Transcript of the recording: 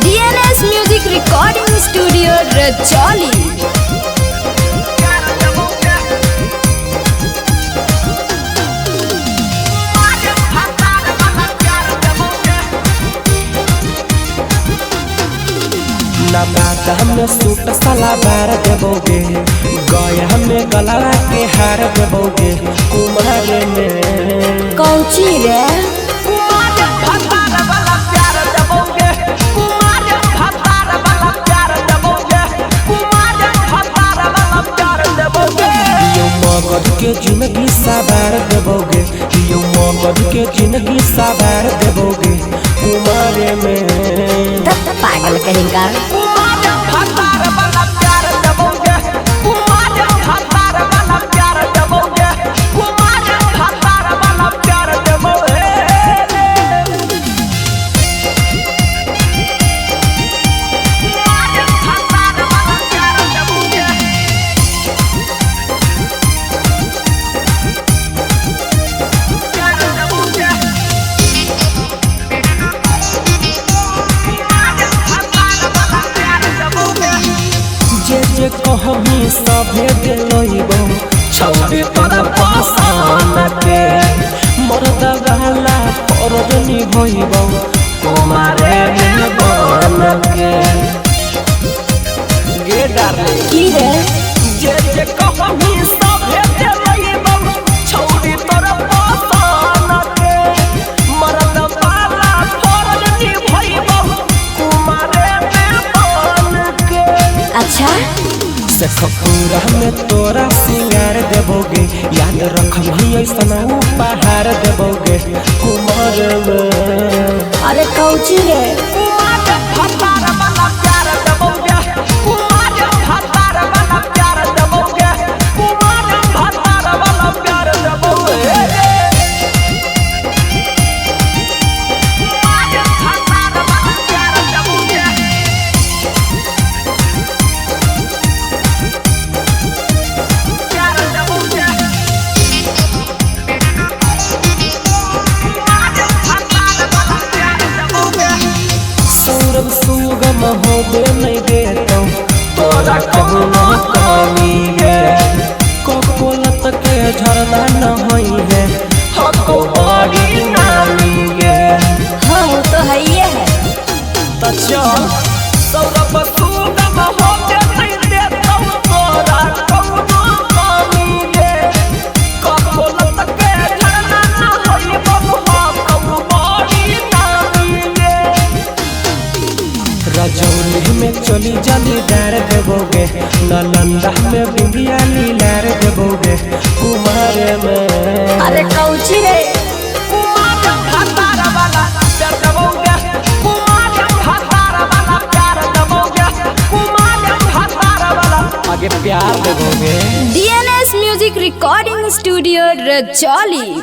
DNS music recording studio Rajauli. Nawada में suit सलावार देबोगे, गया में गला के हार देबोगे, कुमार में कौची रे? यो मगध के जिंदगी सवार देबोगे, यो मगध के जिंदगी सवार देबोगे, कुमार में। तब पागल कहीं का। जे जे कहबी सभे दिलइबो, छौरी तोरा पसान के मर्द वाला फरज निभइबो, कुमारे में बन के गे डार्लिंग। की रे? जे जे कहबी सभे दिलइबो, छौरी तोरा पसान के मर्द वाला फरज निभइबो, कुमारे में बन के। अच्छा। सखपुरा में तोरा सिंगार देबोगे, याद रखबही ऐसन उपहार देबोगे, कुमार में। अरे कौची रे? सौरभ सुगम होबे नहीं देतौ तोरा कहुनो कमी गे, ककोलत के झरना न होई है हको बड़ी नामी गे। हाँ वो तो है ये है। त चल सौरभ सुगम होबे नहीं देतौ तोरा कहुनो कमी गे, ककोलत के झरना न होई हको बड़ी नामी गे। रजौली में चली जालीदार देबोगे, नालंदा में बिंदिया लीलार देबोगे, कुमार में। अरे कौची रे? आगे प्यार देबोगे। DNS music recording studio Rajauli.